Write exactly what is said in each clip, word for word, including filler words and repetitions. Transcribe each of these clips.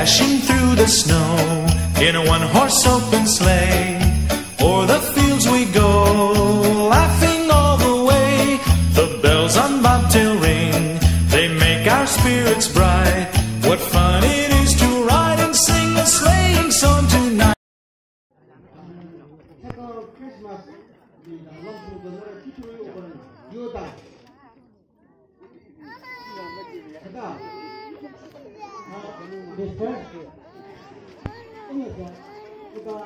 Dashing through the snow in a one-horse open sleigh. O'er the fields we go, laughing all the way. The bells on bobtail ring, they make our spirits bright. What fun it is to ride and sing a sleighing song tonight. Second Christmas, the one who the Lord keep you over Judah. Kada, ah, Mister, ini ya, kita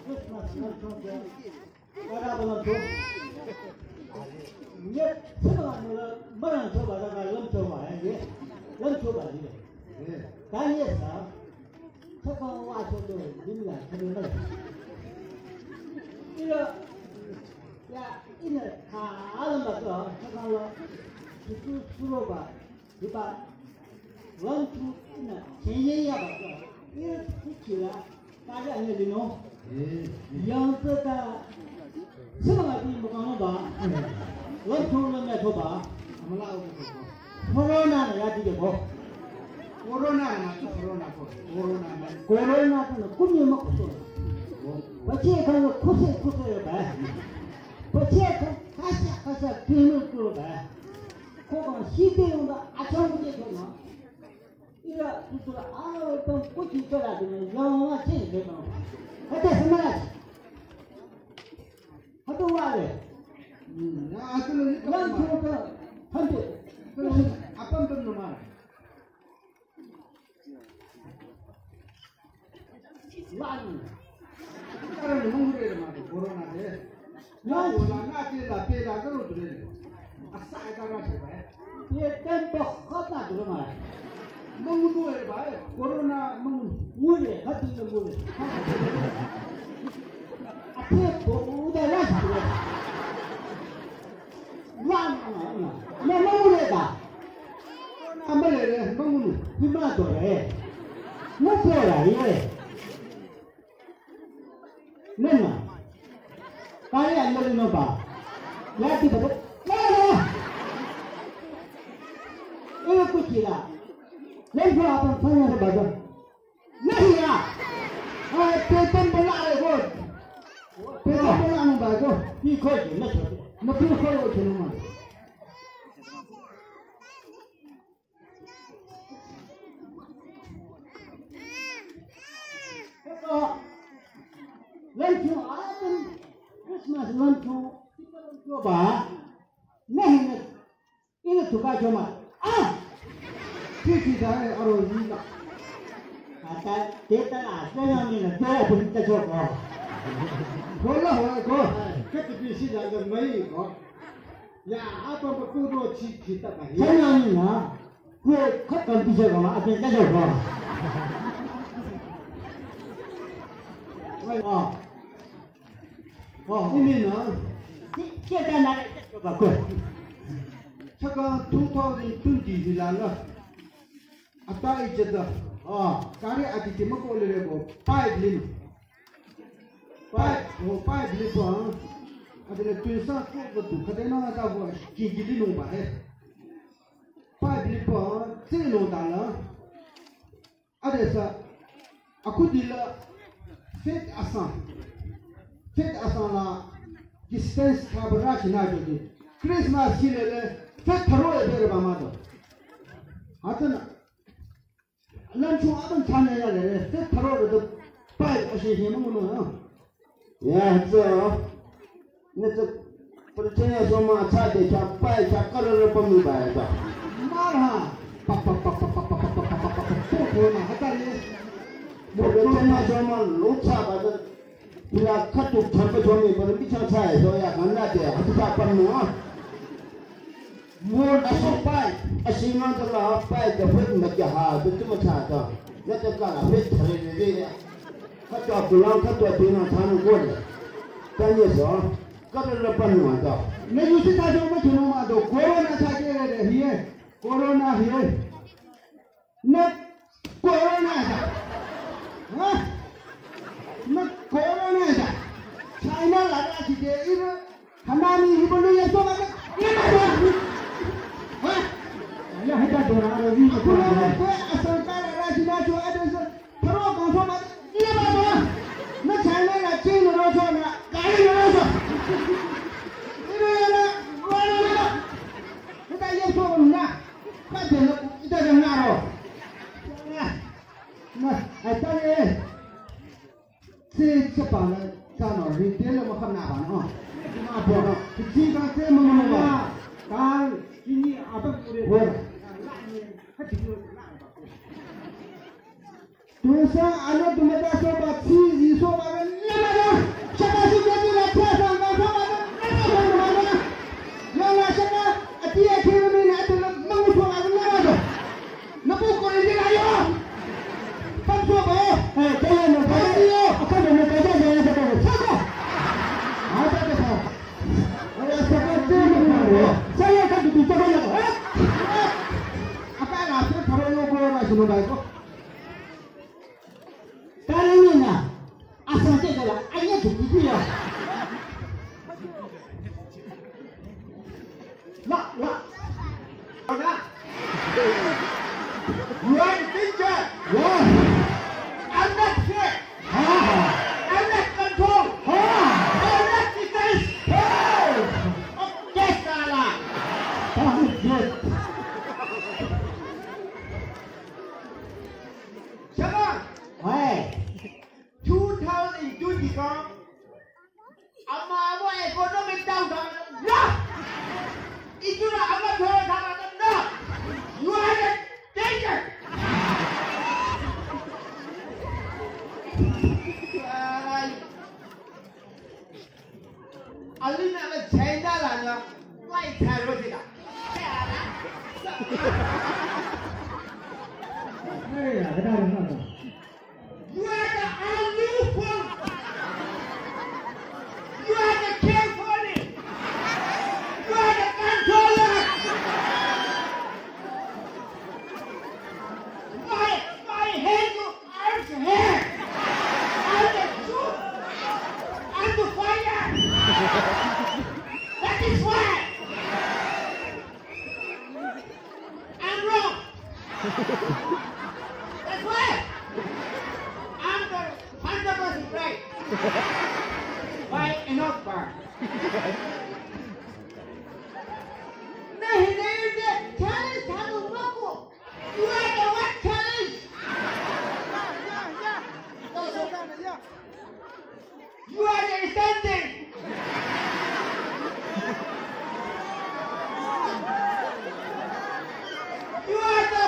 Christmas nonton ya. Kada nonton. Ye, semua mula, mana coba, kada lem coba, ya, ye. Lem coba, ye. Ye. Kan ye sa, Chakang wa cho to, lim la, kami mai. Ila, ya, ina, ka, alam ba to, chakang la, su, su, suro ba, su ba, lam tu, ina, chenye ya ba to, ila, su kila, ka ya ne lino. Eh. Yang se ta, Sima nga di mukang ba, lam thong lam ya thoba, amala o ko. Corona na ya di ko. Corona na ki corona ko. Corona na. Corona na kunye ma ko. Pache ka khuse khuse ba. Pache ka kasa kasa kinu ko ba. Ko ba si de ba achang de ko na. Ira tutura a pang kuchi kara de yang wa che de ma. Hata samara. Hatu wa le. Hmm, na atu lo ni. Yang ko ka hande. Apam pam no ma. Lan. Kara ni mong re ma corona de. Nati la, nati la, pe la, karo tu le. Asa e kara se ba. Ye tempo khata tu ma. Mong tu e ba, corona mong. Mure, hati le mure. Ate ko u da la tu. Wa na na. Na mong re ba. Corona mong re, mong. Ni ma to re. Mo ko ra ye. Nena. Kari andar no ba. Ya ti bata. Ya ya. Eh, kuchila. Len ko apan sanya se baja. Nahi ya. Ah, petan bala re ko. Petan bala no ba ko. Ni ko je na chate. Na pur ko ko chenu ma. Lancho atam Christmas lancho, lancho ba, nahi na, ina tuka choma. Ah! Titi da e aro ni ka. Ata, teta la, tena ni na, teta pun ta choko. Hola hola ko, kati pisi da da mai ko. Ya, apa ba kudo chi chi ta ba. Tena ni na. Kue khakang tise kama, ate kajo kama. Wai, ah. Oh, ini na. Ki, kita na, ba kue. Chaka two thousand twenty hila na. Ata icheta. Ah, kari ati ti mako le ko. Pipe lin. Pipe, oh, pipe lin pa. Ati le tuisa ko ko tu. Kade na ta ko. Ki ki lin ba he. Pipe lin pa, tsü nung ta la. Adesü, akudila, fete asang. Fete asang la, distance kabra shi na jodi. Christmas shi le le, fete tharo e bere ba ma do. Atana, Lancho aban chanya ya le, se tharo de pai ashe he mo no. Ya, so. Ne se, pulchenya so ma cha de cha pai cha kar ro pa mi ba ya. Mara. Pa pa pa pa. Pulchenya so ma lo cha ba de. Ila khatu thar pa chomi pa mi cha cha so ya kan la de. Hatu cha pa no. Mo aso pai, asima ta la pai ta fut ma kya ha, tu tu ma cha ta. Na ta ka la fut thare de de. Ka ta ku la, ka ta de na tha no ko le. Ta ye so, ka la la pan ma ta. Na yu si ta jo ma chu no ma do, corona cha ke de de hi ye. Corona hi ye. Na corona da. Ha? Na corona da. China la ra ji de ibu. Hanami ibu lu ya so ma. Ha? Ya hita dora ro ni. Corona ko asal ka la ra ji na jo a de so. Kham na ba no. Kham na ba no. Kham na ba no. Kham na ba no. Tusa ano tumata soba, tsi zi soba, nama na. Shaka si kati na tia sa na soba, nama na. Yana shaka ati ya kiri mi na ati na mangu soba, nama na. Napu ko ni na yo. Pam soba. Eh, kaya na kaya yo. Kaya na kaya na yo. Sako. Ata ko sa. Aya sako tu na ko. Saya ka tu tu ko na. Ata na sa ko na ko na sino ba ko. Karena na, asal saya kala, ayah tu itu ya. La, la. Ada. You are the teacher. Yeah. I'm not here. Ah. I'm not control. Ah. I'm not defense. Hey. Okay, salah. Ah, yes. Shaba. Hey. Two thousand twenty ka, ama abo economic downturn na. Itu na ama thora thora na. You are the danger. Ay. Alina na China la na. Why China la? Hey, ada ada. You are the only one. You are the carefully. You are the controller. My, my hand to earth here. I'm the truth. I'm the fire. That is why. I'm wrong. That's why I'm the hundred percent right. Why not bar? Nahi, nahi, nahi, challenge, challenge, mako. You are the one challenge. You are the standing. You are the,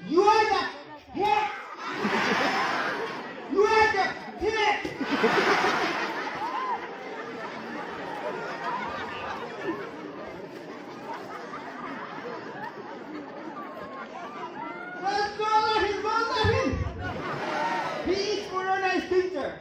you are the head. You are the head. Don't, don't let him, don't let him. He is Corona extinguisher.